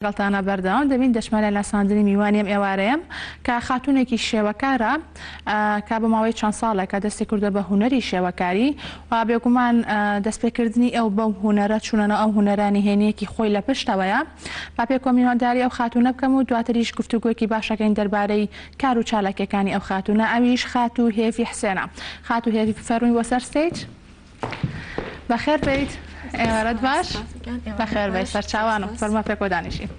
لەگەڵتانا بەردەوام دەبین دەچمە لای ناساندنی میوانی ئەم ئێوارەیەم کە خاتوونێکی شێوەکارە کە بۆ ماوەی چەند ساڵێکە دەستی کردووە بە هونەری شێوەکاری و بێگومان دەستپێکردنی ئەو بەو هونەرە چوونە ناو ئەم هونەرە نهێنییەکی خۆی لە پشتەوەیە با پێکەوە میوانداری ئەو خاتوونە بکەم و دواتریش گفتوگۆیەکی باش ئەکەین دەربارەی کار و چالاکییەکانی ئەو خاتوونە ئەویش خاتوو هێڤی حسێنە خاتوو هێڤی بفەرمووی بۆ سەر ستەیج. بەخێر بێیت ئێوارەت باش بەخێر بێیت سەرچاوانم فەرمووە پێکەوە دانیشین.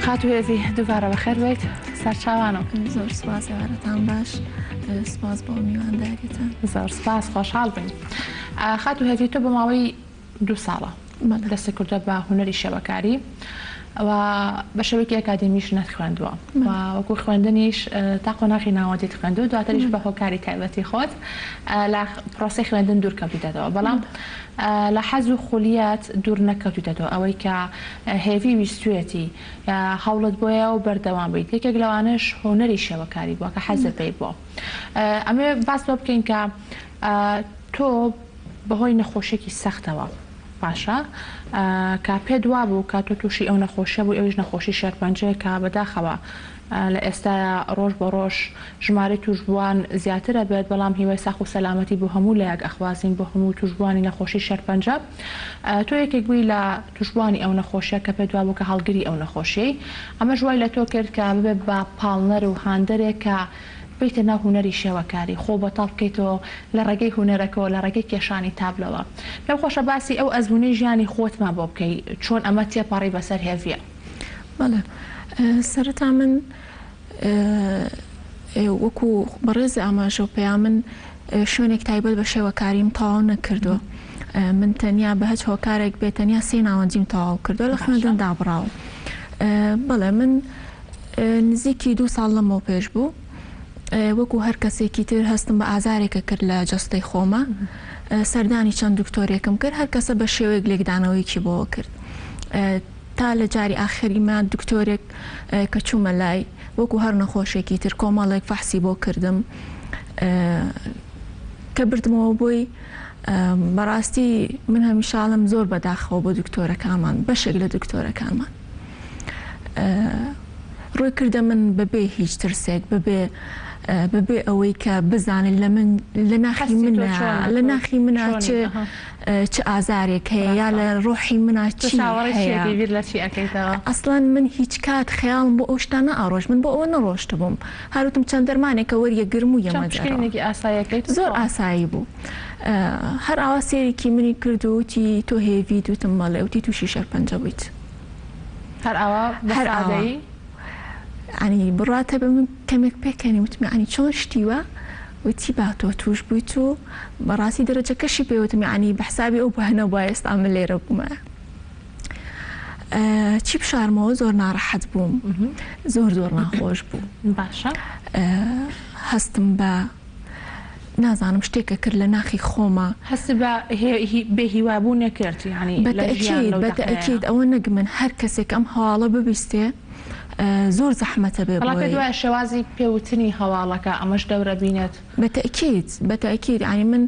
خاتوو هێڤی دووبارە بەخێر بێیت سەرچاوانم. زۆر سوپاس ئێوارەتان باش سوپاس بۆ میوانداریتان. زۆر سوپاس خۆشحاڵ بین. خاتوو هێڤی تۆ بۆ ماوەی دوو ساڵە دەستت کردووە بە هونەری شێوەکاری و بە شێوەیەکی ئەکادیمیش نەتخوێندووە و وەکو خوێندنیش تا قۆناغی ناوەندیت خوێندووە دواتریش بە هۆکاری تایبەتی خۆت لە پرۆسەی خوێندن دوور کەوتیتەتەوە بەڵام لە حەز و خولیات دوور نەکەوتیتەتەوە ئەوەی کە هێڤی ویستویەتی هەوڵت بۆیە و بەردەوام بیت یەکێک لەوانەش هونەری شێوەکاری بووە کە حەزت پێی بووە ئەمەوێ باس لەوە بکەین کە تۆ بەهۆی نەخۆشیەکی سەختەوە باشە کە پێت وابوو کە تۆ تووشی ئەو نەخۆشیە بووی ئەویش نەخۆشی شێرپەنجەیە کە بەداخەوە لە ئێستایا ڕۆژ بە ڕۆژ ژمارەی تووشبووان زیاتر ئەبێت بەڵام هیوای ساخ و سەلامەتی بۆ هەموو لایەک ئەخوازین بۆ هەموو تووشبووانی نەخۆشی شێرپەنجە تۆ یەکێک بووی لە تووشبووانی ئەو نەخۆشیە کە پێت وابوو کە هەڵگری ئەو نەخۆشیەی ئەمەش وای لە تۆ کرد کە ببێت بە پاڵنەر و هاندەرێک کە بێیتە ناو هونەری شێوەکاری، خۆ بەتاڵ بکەیتەوە لە ڕێگەی هونەرەکەوە، لە ڕێگەی کێشانی تابلۆوە. پێم خۆشە باسی ئەو ئەزموونەی ژیانی خۆتمان بۆ بکەی، چۆن ئەمە تێپەڕی بەسەر هێڤییە؟ بەڵێ، سەرەتا من وەکو بەڕێز ئاماژەو پێیا من شوێنێک تایبەت بە شێوەکاریم تەواو نەکردووە. من تەنیا بە هەچ هۆکارێک بێ تەنیا سێ ناوەندیم تەواو کردووە لە خوێندن دابڕاوم. بەڵێ من نزیکی دوو ساڵ لەمەو پێش بوو وەکو هەر کەسێکی تر هەستم بە ئازارێکە کرد لە جەستەی خۆمە سەردانی چەند دکتۆرێکم کرد هەر کەسە بە شێوەیەک لێکدانەوەیەکی بۆ کرد تا لە جاری ئاخریما دکتۆرێک کە چوومە لای وەکو هەر نەخۆشێکی تر کۆمەڵێک فەحسی بۆ کردم کە بردمەوە بۆی بەڕاستی من هەمیشاڵم زۆر بەداخەوە بۆ دکتۆرەکانمان بەشێک لە دکتۆرەکانمان ڕووی کردە من بەبێ هیچ ترسێک بەبێ بەبێ ئەوەی کە بزانێت لە من لە ناخی منە لە ناخی منە چ چ ئازارێک هەیە یا لە ڕۆحی منە چی هەیە ئەسڵەن من هیچ کات خەیاڵم بۆ ئەو شتانە ئاڕۆشت من بۆ ئەوە نەڕۆشتبووم هەروتم چەند دەرمانێکە وەریەگرم و یەمە دەرەوە زۆر ئاسایی بوو هەر ئاوا سەیرێکی منی کرد و وتی تۆ هێڤیت وتم بەڵێ وتی تووشی شێرپەنجە بوویت. هەر ئاوا بە هەر ئاوا سادەیی؟ یانی بڕوات هەبێ من کەمێک پێکەنیم وتم یانی چۆن شتی وا؟ وتی با تۆ تووش بوویت و بەڕاستی دەرەجەکەشی پێ وتم یانی بە حسابی ئەو بوایە نەبوایە ئێستا من لێرە بوومایە. چی بشارمەوە زۆر ناڕەحەت بووم زۆر زۆر ناخۆش بوو. باشە. هەستم بە نازانم شتێکە کرد لە ناخی خۆما. هەستت بە بێ هیوا بوونێ کرد یانی لە ژیان لەو دەقەیە؟ بەتەئکید ئەوە نەک من هەر کەسێک ئەم هەواڵە ببیستێ زۆر زەحمەتە بێ بەڵام پێت وایە شێوازی پێ وتنی هەواڵەکە ئەمەش دەورە بینێت؟ بەتەئکید بەتەئکید یانی من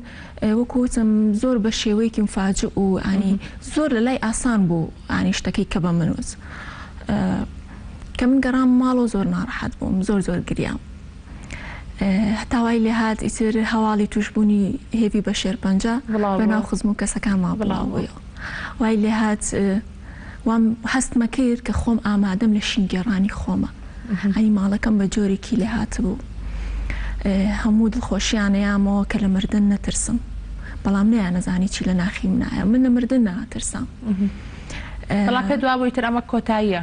وەکو وتم زۆر بە شێوەیەکی مفاجئ و یانی زۆر لە لای ئاسان بوو یانی شتەکەی کە بە من وت کە من گەڕام ماڵەوە زۆر ناڕەحەت بووم زۆر زۆر گریام. هەتا وای لێهات ئیتر هەواڵی تووشبوونی هێڤی بە شێرپەنجە بە ناو خزم و کەسەکانما بڵاو بوویەوە. وای لێهات وام هەستمە کرد کە خۆم ئامادەم لە شینگێڕانی خۆمە. ئەنی ماڵەکەم بە جۆرێکی لێهاتبوو. هەموو دڵخۆشیان ئەیامەوە کە لە مردن نەترسم. بەڵام نەیانەزانی چی لە ناخی منایە. من لە مردن نەئەترسام. بەڵام پێت وابوو ئیتر ئەمە کۆتاییە؟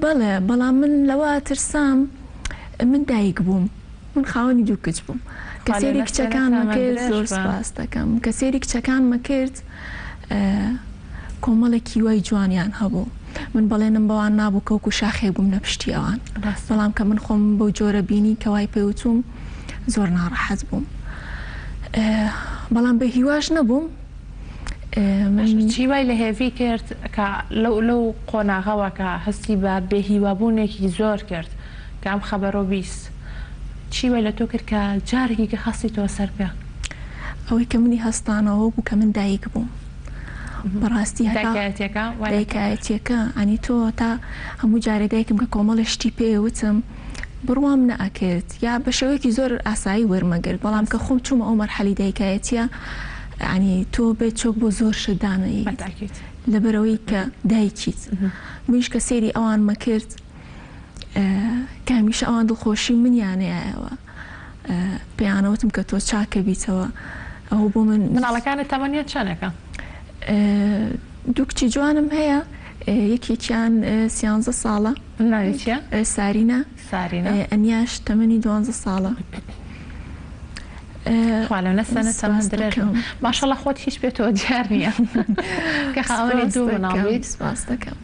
بەڵێ، بەڵام من لەوە ترسام من دایک بووم، من خاوەنی دوو کچ بووم. کە خوا لێ سەیری نەستێنێ کچەکانمە تەمەن کرد درێژ زۆر بە. سوپاست دەکەم. کە سەیری کچەکانمە کرد کۆمەڵێک هیوای جوانیان هەبوو. من بەڵێنم بەوان نابوو کە وەکو شاخێک بووم لە پشتی ئەوان. ڕاستە. بەڵام کە من خۆم بەو جۆرە بینی کە وای پێ وتووم زۆر ناڕەحەت بووم. بەڵام بێ هیواش نەبووم. باشە چی وای لە هێڤی کرد کە لەو لەو قۆناغەوە کە هەستی بە بێ هیوابوونێکی زۆر کرد کە ئەم خەبەرەو 20 چی وای لە تۆ کرد کە جارێکی کە هەستیتەوە سەر پێ؟ ئەوەی کە منی هەستانەوە بوو کە من دایک بووم بەڕاستی هەتا دایکایەتیەکە وای لە تۆ کرد؟ دایکایەتیەکە ئەنی تۆ تا هەموو جارێ دایکم کە کۆمەڵێ شتی پێ وتم بڕوام نەئەکرد یا بە شێوەیەکی زۆر ئاسایی وەرمەگرت بەڵام کە خۆم چوومە ئەو مەرحەلی دایکایەتیە یانی تۆ بێت چۆک بۆ زۆر شت دانەیت بەتاکید. لەبەرئەوەی کە دایکیت منیش کە سەیری ئەوانمە کرد کە هەمیشە ئەوان دڵخۆشی منیانەیایەوە پێیانەوتم کە تۆ چاکە بیتەوە ئەوە بۆ من مناڵەکانت تەمەنیان چەنێکە؟ دوو کچی جوانم هەیە یەکێکیان سیانزە ساڵە ناوی چیە؟ سارینا سارینا ئەنیاش تەمەنی دوانزە ساڵە. خوا لەو نەسەنە تەمەن درێژ بن ماشەڵا خۆت هیچ پێتەوە دیار نییە کە خاوەنی دوو مناڵ بیت. سپاس دەکەم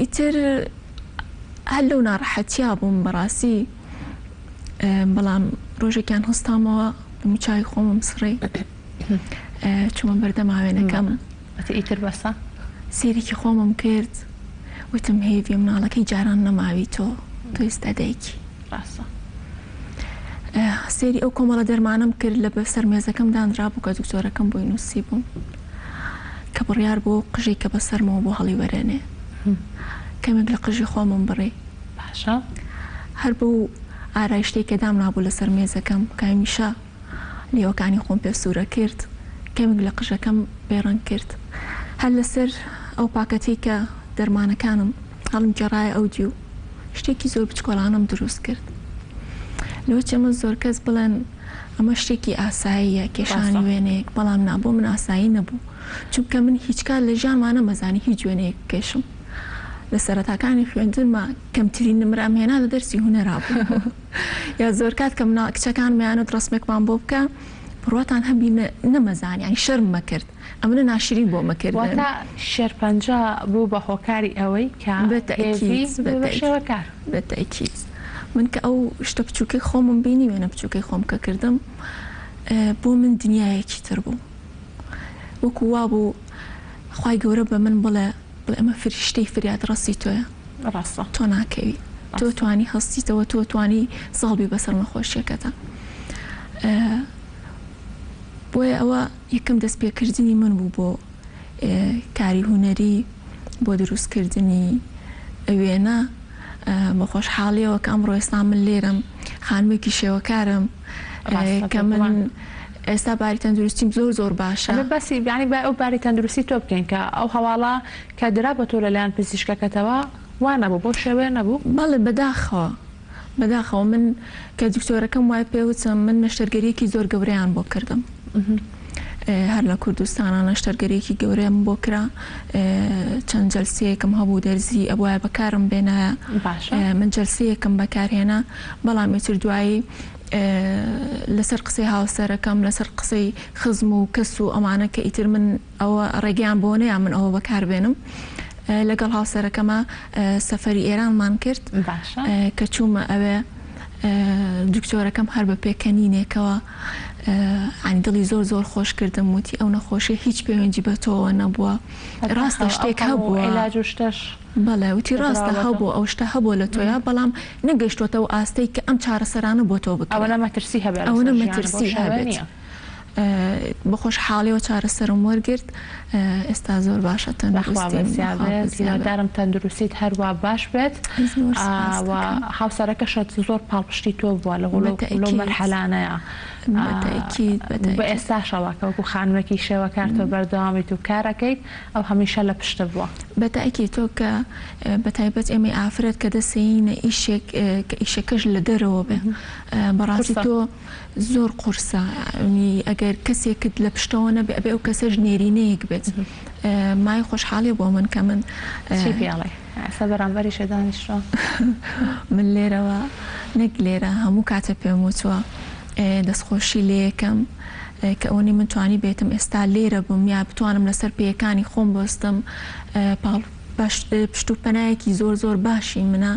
ئیتر هەر لەو ناڕەحەتیا بووم بەڕاستی بەڵام ڕۆژێکیان هەستامەوە دەموچاوی خۆمم سڕی چوومە بەردەم ئاوێنەکەم ئیتر بەسە سەیرێکی خۆمم کرد وتم هێڤی مناڵەکەی جاران نەماوی تۆ تۆ ئێستا دایکی. ڕاستە. سەیری ئەو کۆمەڵە دەرمانەم کرد لە سەر مێزەکەم دانرابوو کە دکتۆرەکەم بۆی نووسیبووم کە بڕیار بوو ئەو قژەی کە بەسەرمەوە بوو هەڵیوەرێنێ. کەمێک لە قژی خۆمم بڕی. باشە. هەر بەو ئارایشتەی کە دامنابوو لەسەر مێزەکەم کە هەمیشە لێوەکانی خۆم پێ سوورە کرد، کەمێک لە قژەکەم بێ ڕەنگ کرد. هەر لەسەر ئەو پاکەتەی کە دەرمانەکانم هەڵمگێڕایە ئەو دیو، شتێکی زۆر بچکۆلانەم دروست کرد. لەوەچی ئەمە زۆرکەس بڵێن ئەمە شتێکی ئاساییە کێشانی وێنەیەک، بەڵام نا بۆ من ئاسایی نەبوو. چونکە من هیچکات لە ژیانما نەمەزانی هیچ وێنەیەک بکێشم. لە سەرەتاکانی خوێندنما کەمترین نمرەم هێنا لە دەرسی هونەرا بوو. یا زۆرکات کە مناڵ کچەکانم یانوت ڕەسمێکمان بۆ بکە بڕواتان هەبی نەمەزانی یانی شەرممە کرد ئەمنە ناشرین بۆ مەکردن. واتە شێرپەنجە بوو بە هۆکاری ئەوەی کە هێڤی ببێ بە شێوەکار. بە تەئکید من کە ئەو شتە بچووکەی خۆمم بینی وێنە بچووکەی خۆم کە کردم بۆ من دنیایەکی تر بوو وەکو وابوو خوای گەورە بە من بڵێ بڵێ ئەمە فریشتەی فریادڕەسی تۆیە. ڕاستە. تۆ ناکەوی. تۆ توانی هەستیتەوە تۆ توانی زاڵ بی بەسەر نەخۆشیەکەتا. بۆیە ئەوە یەکەم دەست پێکردنی من بوو بۆ کاری هونەری بۆ دروست کردنی وێنە بە خۆشحاڵیەوە کە ئەمڕۆ ئێستا من لێرەم خانمێکی شێوەکارم کە من ئێستا باری تەندروستیم زۆر زۆر باشە. ئەمە باسی یانی با ئەو باری تەندروستی تۆ بکەین کە ئەو هەواڵە کە درا بە تۆ لەلایەن پزیشکەکەتەوە وا نەبوو بەو شێوەیە نەبوو؟ بەڵێ بەداخەوە بەداخەوە من کە دکتۆرەکەم وای پێ وتم من نەشتەرگەریەکی زۆر گەورەیان بۆ کردم هەر لە کوردستانا نەشتەرگەریەکی گەورەم بۆ کرا چەند جەلسەیەکم هەبوو دەرزی ئەبوایە بەکارم بێنایە باشە من جەلسەیەکم بەکارهێنا بەڵام ئیتر دوایی لەسەر قسەی هاوسەرەکەم لەسەر قسەی خزم و کەس و ئەمانە کە ئیتر من ئەوە ڕێگەیان بۆ نەیا من ئەوە بەکار بێنم لەگەڵ هاوسەرەکەما سەفەری ئێرانمان کرد باشە کە چوومە ئەوێ دکتۆرەکەم هەر بە پێکەنینێکەوە عنی دڵی زۆر زۆر خۆش کردم وتی ئەو نەخۆشیە هیچ پەیوەندی بە تۆوە نەبووە ڕاستە شتێک هەبووە عیلاج و شتەش بەڵێ وتی ڕاستە هەبووە ئەو شتە هەبووە لە تۆیا بەڵام نەگەیشتۆتە ئەو ئاستەی کە ئەم چارەسەرانە بۆ تۆ بکرێ ئەوەنە مەترسی هەبێت ئەوەنە لەسەر ژیانت بەو مەترسی شێوەیە هەبێت نییە. بە خۆشحاڵیەوە چارەسەرم وەرگرت ئێستا زۆر باشە بەخوا تەندروستیم بەزیا بەخوا بێت بەزیا بێت. هیوادارم تەندروستیت هەروا باش بێت زۆر سوپاست و دەکەم. هاوسەرەکەشت زۆر پاڵپشتی تۆ بووە لەو لەو بەتەئکید مەرحەلانەیا بەتەئکید بە بەتەئکید. ئێستاشەوە کە وەکو خانمێکی شێوەکار تۆ بەردەوامیت و کارەکەیت ئەو هەمیشە لە پشتت بووە. بەتەئکید تۆ کە بەتایبەت ئێمەی ئافرەت کە دەسێینە ئیشێک کە ئیشەکەش لە دەرەوە بێ بەڕاستی قورسە. تۆ زۆر قورسە یانی ئەگەر. ئەگەر کەسێکت لە پشتەوە نەبێ ئەبێ ئەو کەسەش نێرینەیەک بێت مایەی خۆشحاڵیە بۆ من کە من چی پێ ئەڵێی ئێستا بەرامبەریشە دانیشتوە. من لێرەوە نەک لێرە هەموو کاتە پێم وتوە دەستخۆشی لێیەکەم کە ئەوەنەی من توانیبێتم ئێستا لێرە بم یا بتوانم لەسەر پێیەکانی خۆم بوەستم پاڵ پشت و پەنایەکی زۆر زۆر باشی منە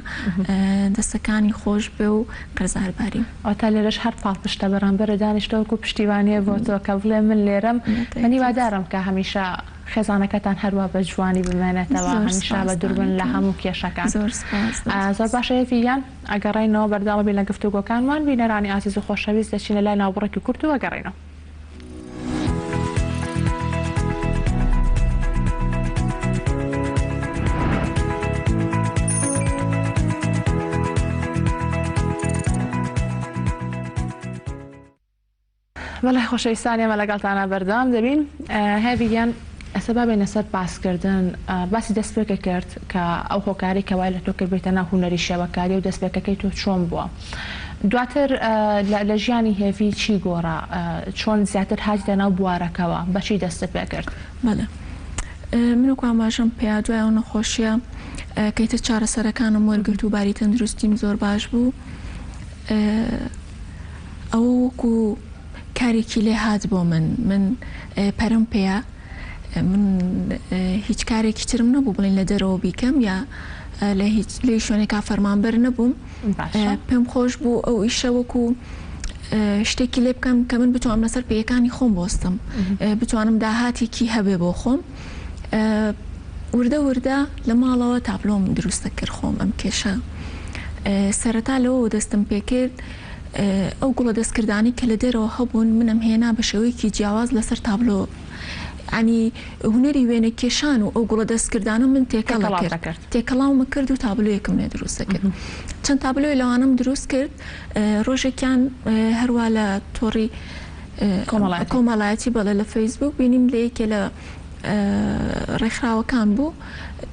دەستەکانی خۆش بێ و قەرزار باریم. واتە لێرەش هەر پاڵپشتە بەرامبەرت دانیشتوە وەکو پشتیوانیە بۆ تۆ کە بڵێ من لێرەم من هیوادارم کە هەمیشە خێزانەکەتان هەروا بە جوانی بمێنێتەوە هەمیشە بە دووربن لە هەموو کێشەکان. زۆر سپاس. زۆر باشە هێڤی گیان ئەگەڕێینەوە بەردەوام بین لە گفتوگۆکانمان بینەرانی ئازیز و خۆشەویست دەچینە لای ناوبڕێکی کورت و ئەگەڕێینەوە. بەڵێ خۆشەویستان ئێمە لەگەڵتانە بەردەوام دەبین هێڤی گیان ئێستا با بێینە سەر باسکردن باسی دەستپێکە کرد کە ئەو هۆکارەی کە وای لە تۆ کرد بێیتە ناو هونەری شێوەکاری و دەستپێکەکەی تۆ چۆن بووە دواتر لە ژیانی هێڤی چی گۆڕا چۆن زیاتر هاتیتە ناو بوارەکەوە بەچی دەستت پێ کرد؟ بەڵێ من وەکو ئاماژەم پێیا دوای ئەو نەخۆشیە کە ئیتر چارەسەرەکانم وەرگرت و باری تەندروستیم زۆر باش بوو ئەوە وەکو کارێکی لێ هات بۆ من من پەرم پێیا من هیچ کارێکی ترم نەبوو بڵین لە دەرەوە بیکەم یا لە هیچ لێ شوێنێکا فەرمانبەر نەبووم پێم خۆش بوو ئەو ئیشە وەکو شتێکی لێ بکەم کە من بتوانم لەسەر پێیەکانی خۆم بۆستم بتوانم داهاتێکی هەبێ بۆ خۆم وردە وردە لە ماڵەوە تابلۆم دروستە کرد خۆم ئەم کێشە سەرەتا لەوەوە دەستم پێکرد ئەو گوڵە دەستکردانەی کە لە دەرەوە هەبوون منم هێنا بە شێوەیەکی جیاواز لەسەر تابلۆ یانی هونەری وێنە کێشان و ئەو گوڵە دەستکردانە من تێکەڵە کرد تێکەڵاومە کرد و تابلۆیەکم لێ دروست کرد چەند تابلۆی لەوانەم دروست کرد ڕۆژێکیان هەروا لە تۆڕی کۆمەڵایەتی بەڵێ لە فەیسبوک بینیم لە یەکێ لە ڕێکخراوەکان بوو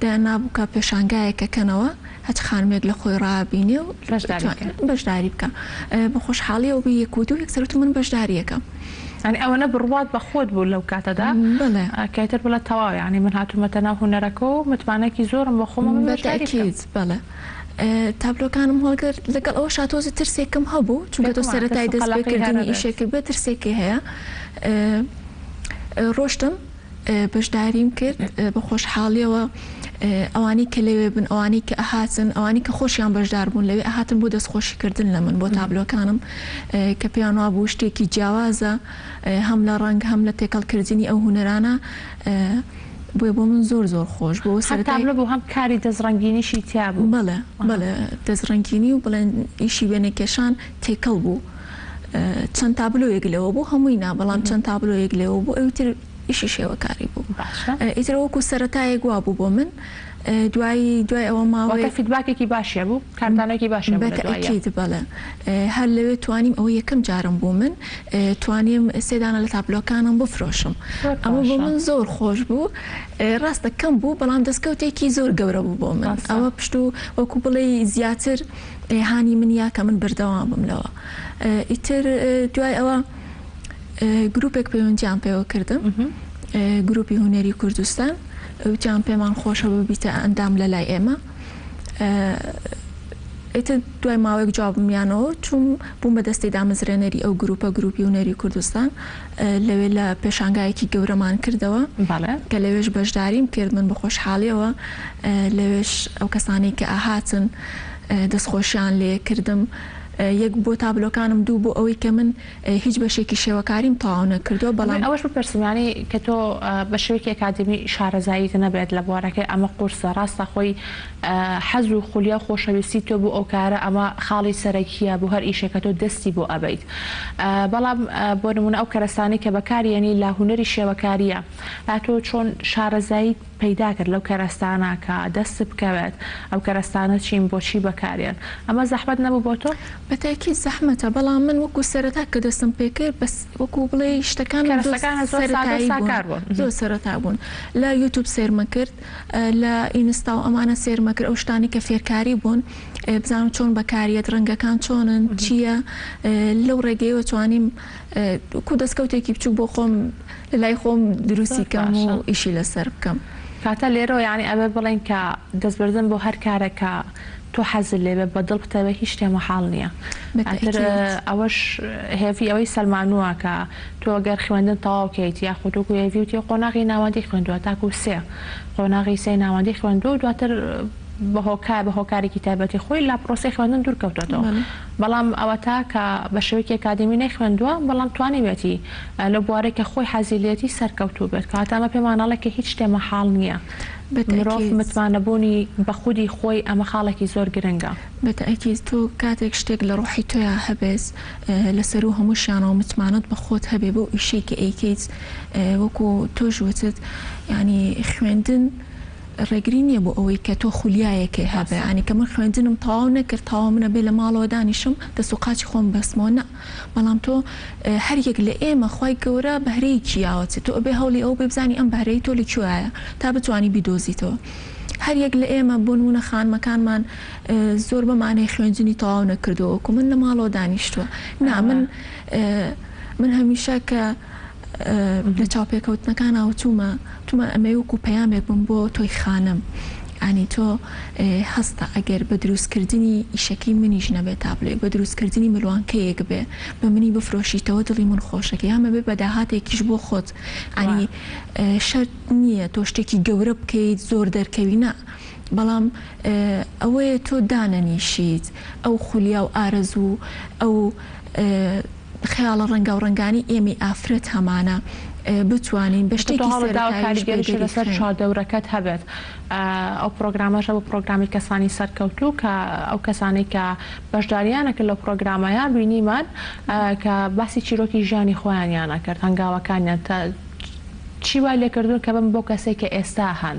دەیاننابوو کە پێشانگایەک ئەکەنەوە هەچ خانمێک لە خۆی ڕابینێ و بەشداری بکا بە خۆشحاڵیەوە بی یەک و دوو یەکسەر وتم من بەشداری ئەکەم. یانی ئەوەنە بڕوات بە خۆت بوو لەو کاتەدا بەڵێ کە ئیتر بڵێ تەواو یانی من هاتوومەتە ناو هونەرەکە و متمانەیەکی زۆرم بە خۆمە من بەشداری بکەم. بەتەئکید بەڵێ تابلۆکانم هەڵگرت لەگەڵ ئەوەشا تۆزێ ترسێکم هەبوو چونکە تۆ بێگومان ترس سەرەتای و دەست قەلەقی هەر پێکردنی ئەبێت. ئیشێکت بێ ترسێکی هەیە ڕۆشتم بەشداریم کرد بە خۆشحاڵیەوە ئەوانەی کە لەوێ بن ئەوانەی کە ئەهاتن ئەوانەی کە خۆشیان بەشدار بوون لەوێ ئەهاتن بۆ دەستخۆشی کردن لە من بۆ تابلۆکانم کە پێیان وابوو شتێکی جیاوازە هەم لە ڕەنگ هەم لە تێکەڵ کردنی ئەو هونەرانە بۆیە بۆ من زۆر زۆر خۆش بوو هەم تابلۆ بوو هەم کاری دەستڕەنگینیشی تیا بوو. بەڵێ بەڵێ دەستڕەنگینی و بڵێن ئیشی وێنەکێشان تێکەڵ بوو. چەند تابلۆیەک لێوە بوو هەمووی نا بەڵام چەند تابلۆیەک لێوە بوو ئەوی تر ئیشی شێوەکاری بوو باشە ئیتر وەکو سەرەتایەک وا بوو بۆ من دوایی دوای ئەوە واتە ماوەیەک feedback ێکی باشی هەبوو کاردانەوەیەکی باشی هەبوو لە دواییە بەتەئکید بەڵێ هەر لەوێ توانیم ئەوە یەکەم جارم بوو من توانیم سێ دانە لە تابلۆکانم بفرۆشم زۆر ئەمە بۆ باشە من زۆر خۆش بوو ڕاستە کەم بوو بەڵام دەستکەوتێکی زۆر گەورە بوو بۆ من ڕاستە ئەوە پشت و وەکو بڵێی زیاتر هانی من یا کە من بەردەوام بم لەوە ئیتر دوای ئەوە گروپێک پەیوەندیان پێوە کردم گروپی هونەری کوردستان وتیان پێمان خۆشە ببیتە ئەندام لە لای ئێمە ئیتر دوای ماوەیەک جوابمیانەوە چوم بووم بە دەستەی دامەزرێنەری ئەو گروپە گروپی هونەری کوردستان لەوێ لە پێشانگایەکی گەورەمان کردەوە کە لەوێش بەشداریم کرد من بە خۆشحاڵیەوە لەوێش ئەو کەسانەی کە ئەهاتن دەستخۆشیان لێ کردم یەک بۆ تابلۆکانم دوو بۆ ئەوەی کە من هیچ بەشێکی شێوەکاریم تەواو نەکردووە ئەمەوێ بەڵام. ئەوەش بپرسم یانی کە تۆ بە شێوەیەکی ئەکادیمی شارەزاییت نەبێت لە بوارەکەی ئەمە قورسە ڕاستە خۆی حەز و خولیا و خۆشەویستی تۆ بۆ ئەو کارە ئەمە خاڵی سەرەکیە بۆ هەر ئیشێک کە تۆ دەستی بۆ ئەبەیت بەڵام بۆ نمونە ئەو کەرەستانەی کە بەکاری یەنی لە هونەری شێوەکاریە ئا تۆ چۆن شارەزاییت. پەیدا کرد لەو کەرەستانە کە دەستت بکەوێت، ئەو کەرەستانە چین، بۆچی بەکارێن؟ ئەمە زەحمەت نەبوو بۆ تۆ؟ بە تەئکید زەحمەتە، بەڵام من وەکو سەرەتا کە دەستم پێکرد بەس وەکو بڵێی شتەکانم زۆر کەرەستەکانت زۆر سادە و سەرەتایی بوون، ساکار بوون. زۆر سەرەتا بوون. لە یوتوب سەیرمە کرد، لە ئینستا و ئەمانە سەیرمە کرد، ئەو شتانەی کە فێرکاری بوون بزانم چۆن بەکاریەت، ڕەنگەکان چۆنن، چییە، لەو ڕێگەیەوە توانیم وەکو دەستکەوتێکی بچووک بۆ خۆم لە لای خۆم دروستی زۆر کەم و باشە. ئیشی لەسەر بکەم. کاتە لێرەوە یانی ئەبێ بڵێین کە دەستبردن بۆ هەر کارێک کە تۆ حەزت لێ بێ بە دڵ بتەوێ هیچ شتێ مەحاڵ نییە. ئیتر بەتەئکید. ئەوەش هێڤی ئەوەی سەلمانووە کە تۆ گەر خوێندن تەواو کەیت یاخود وەکو هێڤی وتی قۆناغی ناوەندی خوێندووە تاکو سێ قۆناغی سێی ناوەندی خوێندووە و دواتر بە هۆکار بە هۆکارێکی تایبەتی خۆی لە پرۆسەی خوێندن دوور کەوتۆتەوە بەڵێ. بەڵام ئەوەتا کە بە شێوەیەکی ئەکادیمی نەیخوێندووە بەڵام توانیویەتی لەو بوارەی کە خۆی حەزی لێتی سەرکەوتوو بێت کەواتە ئەمە پێمان ئەڵێ کە هیچ شتێ مەحاڵ نییە مرۆڤ بەتەئکید. متمانەبوونی بە خودی خۆی ئەمە خاڵێکی زۆر گرنگە. بەتەئکید تۆ کاتێک شتێک لە ڕۆحی تۆیا هەبێت لە سەروو هەمووشیانەوە متمانەت بە خۆت هەبێ بەو ئیشەی کە ئەیکەیت وەکو تۆش وتت یانی خوێندن ڕێگری نییە بۆ ئەوەی کە تۆ خولیایەکێ هەبێ ڕاستە. یانی کە من خوێندنم تەواو نەکرد تەواو من ئەبێ لە ماڵەوە دانیشم دەست و قاچی خۆم ببەستمەوە نا بەڵام تۆ هەر یەک لە ئێمە خوای گەورە بەهرەیەکی یاوەتێ تۆ ئەبێ هەوڵی ئەوە بەی بزانی ئەم بەهرەی تۆ لە کوێیە تا بتوانی بیدۆزیتەوە هەر یەک لە ئێمە بۆ نموونە خانمەکانمان زۆربەمان هەیە خوێندنی تەواو نەکردووە وەکو من لە ماڵەوە دانیشتووە نا من من هەمیشە کە لە چاوپێکەوتنەکانا وتومە وتومە ئەمەوێ وەکو پەیامێک بم بۆ تۆی خانم یانی تۆ هەستە ئەگەر بە دروستکردنی ئیشەکەی منیش نەبێ تابلۆیەک بە دروستکردنی ملوانکەیەک بێ بە منی بفرۆشیتەوە دڵی من خۆشەکە یان مەبێ بە داهاتێکیش بۆ خۆت یانی شەرت نییە تۆ شتێکی گەورە بکەیت زۆر دەرکەوی نا بەڵام ئەوەیە تۆ دانەنیشیت ئەو خولیا و ئارەزوو ئەو خەیاڵە ڕەنگاوڕەنگانەی ئێمەی ئافرەت هەمانە بتوانین بە تۆ شتێکی هەوڵت داوە سەرەتاییش بێ کاریگەریشت لەسەر دەریبخەین. چواردەورەکەت هەبێت ئەو پڕۆگرامەش هەبوو پڕۆگرامی کەسانی سەرکەوتوو کە ئەو کەسانەی کە بەشداریان ئەکرد لەو پڕۆگرامەیا بینیمان کە باسی چیرۆکی ژیانی خۆیانیان ئەکرد هەنگاوەکانیان تا چی وای لێکردوون کە ببن بەو کەسەی کە ئێستا هەن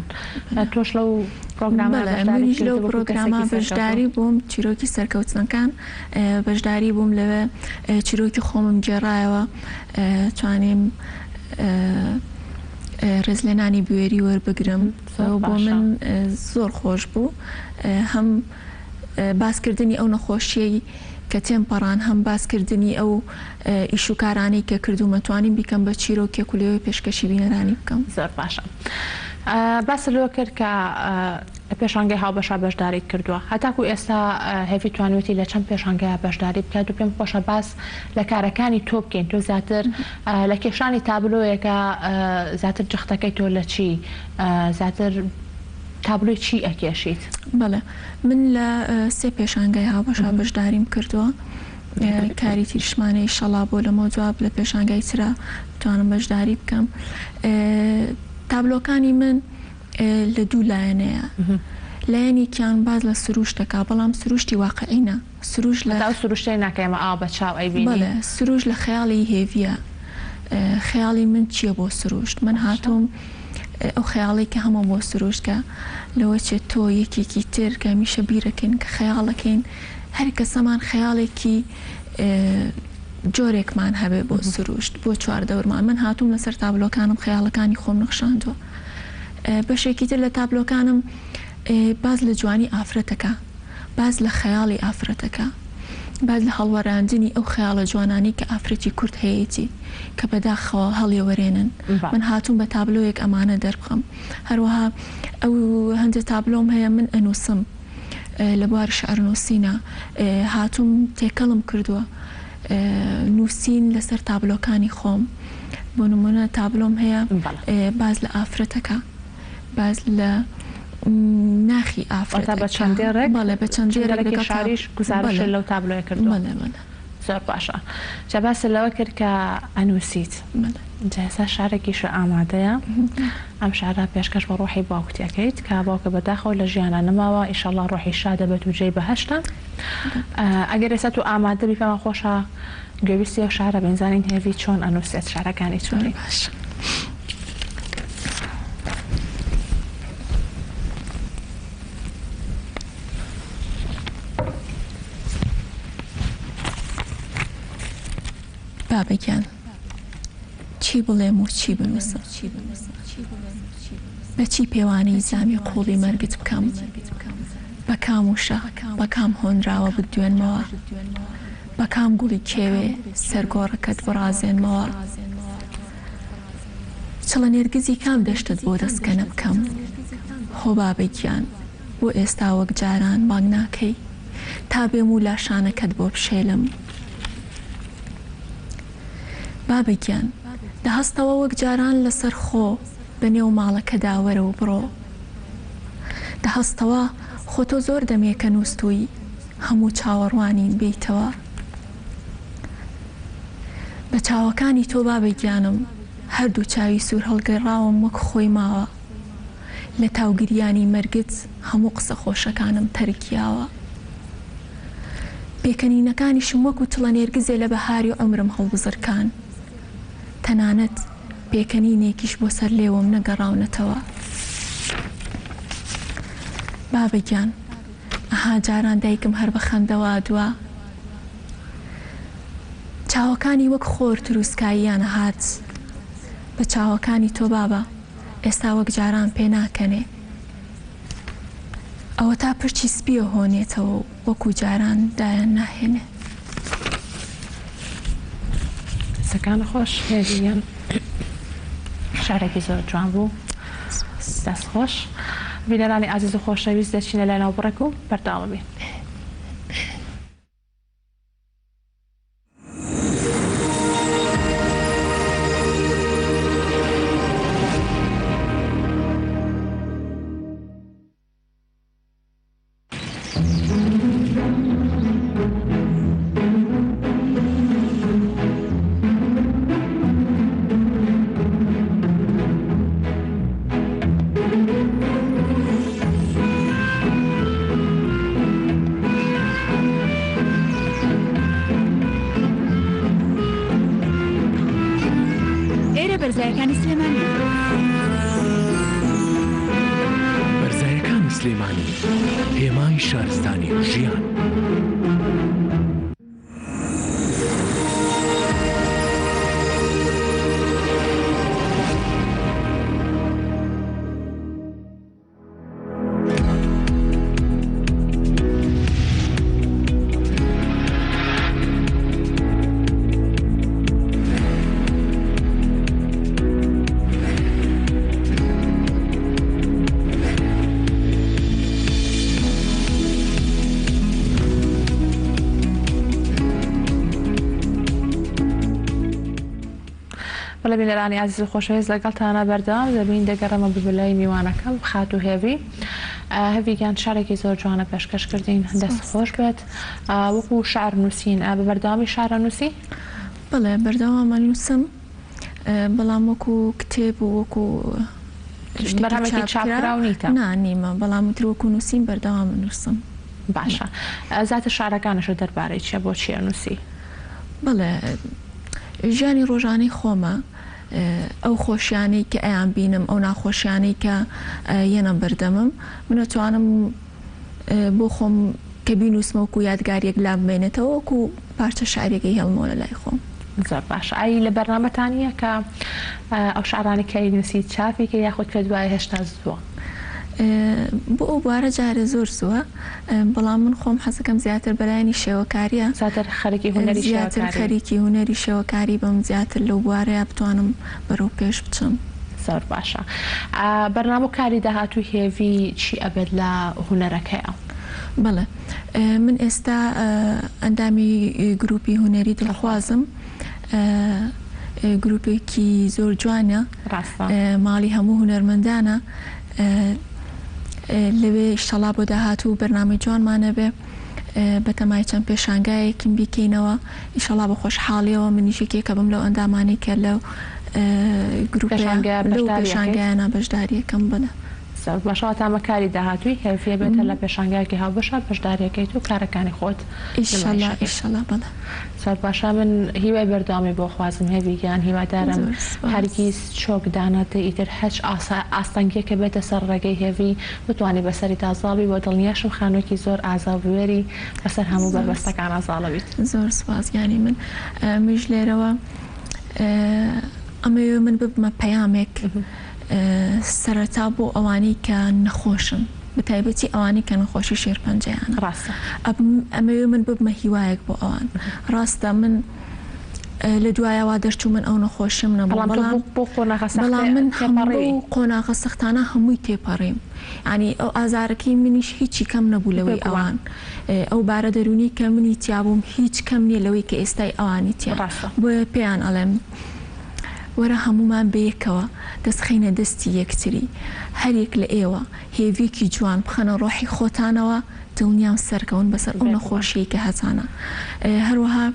تۆش لەو پڕۆگرامە بەڵێ بەشداریت منیش لەو کردبوو وەکو پڕۆگرامە کەسێکی سەرکەوتوو؟ بەشداری بووم چیرۆکی سەرکەوتنەکان بەشداری بووم لەوێ چیرۆکی خۆمم گێڕایەوە توانیم ڕێزلێنانی بوێری وەربگرم زۆر بۆ باشە. من زۆر خۆش بوو هەم باسکردنی ئەو نەخۆشیەی کە تێمپەڕان هەم باسکردنی ئەو ئیش و کارانەی کە کردوومە توانیم بیکەم بە چیرۆکێک و لەوێ پێشکەشی بینەرانی بکەم. زۆر باشە باست لەوە کرد کە لە پێشانگەی هاوبەشا بەشداریت کردووە هەتاکو ئێستا هێڤی توانیوێتی لە چەند پێشانگەیا بەشداری بکات و پێم خۆشە باس لە کارەکانی تۆ بکەین تۆ زیاتر لە کێشانی تابلۆیەکە زیاتر جەختەکەی تۆ لە چی زیاتر تابلۆی چی ئەکێشیت؟ بەڵێ من لە سێ پێشانگای هاوبەشا بەشداریم کردووە کاری تریشمانە ئیشەڵا بۆ لەمەو جواب لە پێشانگای ترا بتوانم بەشداری بکەم تابلۆکانی من لە دوو لایەنەیە لایەنێکیان باس لە سروشت دەکا بەڵام سروشتی واقعی نا سروش لە هەتا ئەو سروشتەی نا کە ئێمە ئاوا بە چاو ئەیبینین. بەڵێ سروش لە خەیاڵی هێڤیە خەیاڵی من چیە بۆ سروشت من باشە. هاتووم ئەو خەیاڵەی کە هەمە بۆ سروشت کە لەوە چێت تۆ یەکێکی تر کە هەمیشە بیرەکەین کە خەیاڵەکەین هەر کەسەمان خەیاڵێکی جۆرێکمان هەبێ بۆ سروشت بۆ چواردەورمان من هاتووم لەسەر تابلۆکانم خەیاڵەکانی خۆم نەخشاندووە بەشێکی تر لە تابلۆکانم باس لە جوانی ئافرەتەکە باس لە خەیاڵی ئافرەتەکە باس لە هەڵوەراندنی ئەو خەیاڵە جوانانەی کە ئافرەتی کورد هەیەتی کە بەداخەوە هەڵیەوەرێنن من هاتووم بە تابلۆیەک ئەمانە دەربخەم هەروەها ئەو هەندێک تابلۆم هەیە من ئەنووسم لە بواری شعر نووسینە هاتووم تێکەڵم کردووە نووسین لەسەر تابلۆکانی خۆم بۆ نمونە تابلۆم هەیە باس لە ئافرەتەکە باس لە ناخی واتە بە ئافرەتەکە چەند دێڕێک بەڵێ بە چەند چەند دێڕێک دێڕێکی لەگەڵ تا شعریش گوزارشت بەڵێ لەو تابلۆیە کردووە بەڵێ بەڵێ. زۆر باشە جا باست لەوە کرد کە ئەنووسیت بەڵێ. جا ئێستا شعرێکیشت ئامادەیە ئەم شعرە پێشکەش بە ڕۆحی باوکت ئەکەیت کە باوکە بەداخەوە لە ژیانا نەماوە ئیشەڵا ڕۆحی شاد ئەبێت و جێی بەهەشتە ئەگەر ئێستا تۆ ئامادە بی پێمان خۆشە گوێبیستی ئەو شعرە بین زانین هێڤی چۆن ئەنووسێت شعرەکانی زۆر چۆنی. باشە. بابە گیان چی بڵێم و چی بنووسم؟ بە چی پێوانەی زامی قووڵی مەرگت بکەم؟ بە کام وشە، بە کام هۆنراوە بتدوێنمەوە؟ بە کام گوڵی کێوێ سەر گۆڕەکەت بڕازێنمەوە؟ چڵە نێرگزی کام دەشتت بۆ دەسکەنە بکەم؟ خۆ بابە گیان بۆ ئێستا وەک جاران بانگ ناکەی تا بێم و لاشانەکەت بۆ بشێلم؟ بابە گیان دە هەستەوە وەک جاران لەسەر خۆ بە نێو ماڵەکەدا وەرە و بڕۆ. دە هەستەوە خۆ تۆ زۆر دەمێکە نووستووی هەموو چاوەڕوانین بێیتەوە. بە چاوەکانی تۆ بابە گیانم هەردوو چاوی سوور هەڵگەڕاوم وەک خۆی ماوە. لە تاو گریانی مەرگت هەموو قسە خۆشەکانم تەرک یاوە. پێکەنینەکانیشم وەکو تڵە نێرگزێ لە بەهاری عومرم هەڵبزرکان. تەنانەت پێکەنینێکیش بۆ سەر لێوم نەگەڕاونەتەوە. بابە گیان، ئەها جاران دایکم هەر بە خەندەوە ئەدوا. چاوەکانی وەک خۆر تروسکاییان ئەهات. بە چاوەکانی تۆ بابە، ئێستا وەک جاران پێناکەنێ. ئەوەتا پرچی سپییە هۆنێتەوە و وەکو جاران دایان ناهێنێ. دەستەکانت خۆش هێڤی گیان شعرێکی زۆر جوان بوو دەست خۆش بینەرانی ئازیز و خۆشەویست دەچینە لای ناوبڕێک و بەردەوام بین. ئێرە بەرزایەکانی سلێمانیە. بەرزایەکانی سلێمانی هێمای شارستانی و ژیان. بەڵێ بینەرانی ئازیز و خۆشەویست لەگەڵتانە بەردەوام دەبین دەگەڕێمە ببلای میوانەکەم خاتوو هێڤی هێڤی گیان شعرێکی زۆر جوانە پێشکەش کردین دەست خۆش بێت وەکو شعر نووسین بە بەردەوامی شعرە نووسی؟ بەڵێ بەردەوام ئەنووسم بەڵام وەکو کتێب و وەکو بەرهەمێکی چاپکراو نیتە؟ نا نیمە بەڵام ئیتر وەکو نووسین بەردەوام ئەنووسم. باشە زیاتر شعرەکانشت دەربارەی چیە بۆ چی ئەنووسی؟ بەڵێ ژیانی ڕۆژانەی خۆمە ئەو خۆشیانەی کە ئەیان بینم ئەو ناخۆشیانەی کە یەنە بەردەمم من ئەتوانم بۆ خۆم کە بینوسمە وەکو یادگاریەک لام بمێنێتەوە وەکو پارچە شعرێک ئەیهێڵمەوە لە لای خۆم. زۆر باشە ئای لە بەرنامەتان نیە کە ئەو شعرانەی کە ئەینوسی چاپی کەی یاخود پێت وایە هێشتا زووە؟ بۆ ئەو بوارە جارێ زۆر زووە بەڵام من خۆم حەزەکەم زیاتر بەلایەنی شێوەکاریە زیاتر خەریکی هونەری زیاتر شێوەکاری. خەریکی هونەری شێوەکاری بم زیاتر لەو بوارەیا بتوانم بەرەو پێش بچم. زۆر باشە بەرنامە و کاری داهاتووی هێڤی چی ئەبێت لە هونەرەکەیا؟ بەڵێ من ئێستا ئەندامی گروپی هونەری دڵخوازم گروپێکی زۆر جوانە ڕاستە. ماڵی هەموو هونەرمەندانە لەوێ ئیشەڵا بۆ داهاتوو بەرنامەی جوانمان هەبێ بەتەمای چەند پێشانگایەکین بیکەینەوە ئیشەڵا بە خۆشحاڵیەوە منیش یەکێکە بم لەو ئەندامانەی کە لەو گروپەیا پێشانگایە لەو بەشداری ئەکەیت؟ پێشانگایانە بەشداری ئەکەم بەڵێ. زۆر باشە واتە ئەمە کاری داهاتووی هێڤیە بێتە لە پێشانگایەکی هاوبەشا بەشداریەکەیت و کارەکانی خۆت ئیشەڵا ئیشەڵا بەڵێ. زۆر باشە من هیوای بەردەوامی بۆ خوازم هێڤی گیان هیوادارم زۆر سوپاس. هەرگیز چۆک دانەدەی ئیتر هەچ ئاسا ئاستەنگیەکە بێتە سەر ڕێگەی هێڤی بتوانی بەسەریدا زاڵ بی وە دڵنیاشم خانووێکی زۆر ئازا و بوێری بەسەر هەموو زۆر بەربەستەکانا زاڵەبیت. زۆر سوپاس گیانی من منیش لێرەوە ئەمەوێ من ببمە پەیامێک سەرەتا بۆ ئەوانەی کە نەخۆشن بەتایبەتی ئەوانەی کە نەخۆشی شێرپەنجەیانە ڕاستە. ئەمەوێ من ببمە هیوایەک بۆ ئەوان ڕاستە من لە دوایە وا دەرچوو من ئەو نەخۆشیم نەبوو بەڵام تۆ بەڵام بۆ قۆناغە سەختە بەڵام من تێپەڕیوی. هەموو قۆناغە سەختانە هەمووی تێپەڕیم یانی ئەو ئازارەکەی منیش هیچی کەم نەبوو لەوەی بێگومان. ئەوان ئەو بارە دەروونی کە منی تیا بووم هیچ کەم نییە لەوەی کە ئێستای ئەوانی تیان ڕاستە. بۆیە پێیان ئەڵێم وەرە هەموومان بەیەکەوە دەست خەینە دەستی یەکتری هەریەک لە ئێوە هێڤیەکی جوان بخەنە ڕۆحی خۆتانەوە دڵنیام سەرکەون بەسەر ئەو بێگومان. نەخۆشیەی کە هەتانە هەروەها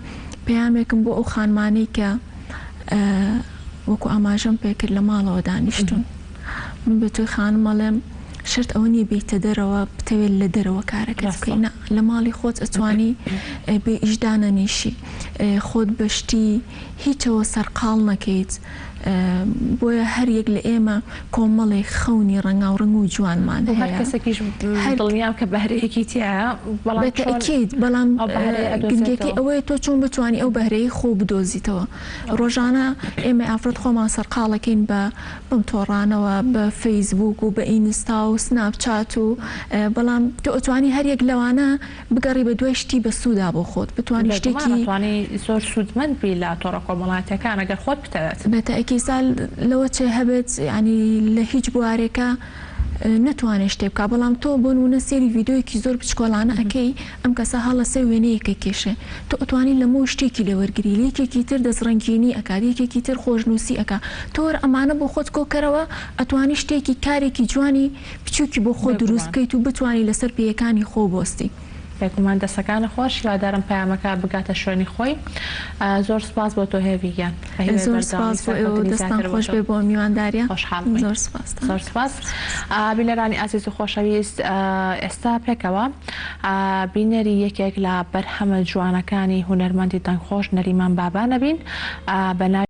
پەیامێکم بۆ ئەو خانمانەی کە وەکو ئاماژەم پێکرد لە ماڵەوە دانیشتون من بە تۆی خانم ئەڵێم شەرت ئەوە نییە بێیتە دەرەوە بتەوێت لە دەرەوە کارەکەت ڕاستە. بکەی نا لە ماڵی خۆت ئەتوانی بێ ئیش دانەنیشی خۆت بە شتی هیچەوە سەرقاڵ نەکەیت بۆیە هەر یەک لە ئێمە کۆمەڵێک خەونی ڕەنگاوڕەنگ و جوانمان و هەر هەیە. کەسێکیش هەر دڵنیام کە بەهرەیەکی تیایە بەڵام بە چۆن تەئکید بەڵام ئەو بەهرەیە گرنگیەکەی ئەدۆزێتەوە؟ ئەوەیە تۆ چۆن بتوانی ئەو بەهرەیەی خۆو بدۆزیتەوە ڕۆژانە ئێمەی ئافرەت خۆمان سەرقاڵەکەین بە بەم تۆڕانەوە بە فەیسبووک و بە ئینستا و سناپ چات و بەڵام تۆ ئەتوانی هەر یەک لەوانە بگەڕی بە دوای شتی بەسوودا بۆ خۆت بتوانی بێگومان شتێکی ئەتوانی زۆر سوودمەند بی لە تۆڕە کۆمەڵایەتیەکان ئەگەر خۆت بتەوێت. بە تەئکید سا لەوە چێ هەبێت یانی لە هیچ بوارێکا نەتوانێ شتێ بکا بەڵام تۆ بۆ نموونە سەیری ڤیدیۆیەکی زۆر بچکۆلانە ئەکەی ئەم کەسە هەڵەسێ وێنەیەک ئەکێشێ تۆ ئەتوانی لەمەوە شتێکی لێ وەرگری یەکێکی تر دەستڕەنگینی ئەکات یەکێکی تر خۆشنووسی ئەکا تۆ وەرە ئەمانە بۆ خۆت کۆکەرەوە ئەتوانی شتێکی کارێکی جوانی بچوکی بۆ خۆت دروست بێگومان. بکەیت و بتوانی لەسەر پێیەکانی خۆو بۆستی. بێگومان دەستەکانت خۆش هیوادارم پەیامەکە بگاتە شوێنی خۆی زۆر سوپاس بۆ تۆ هێڤی گیان بە هیوای زۆر بەردەوامی سوپاس بۆ ئێوە سەرکەوتنی دەستان زیاتر بۆ خۆش تۆ. بێ بۆ ئەم میوانداریە خۆشحاڵ بووین. زۆر سوپاستان زۆر ئەکەم. سوپاس. بینەرانی ئازیز و خۆشەویست ئێستا پێکەوە بینەری یەکێک لە بەرهەمە جوانەکانی هونەرمەندی دەنگخۆش نەریمان بابان ئەبین بە ناوی.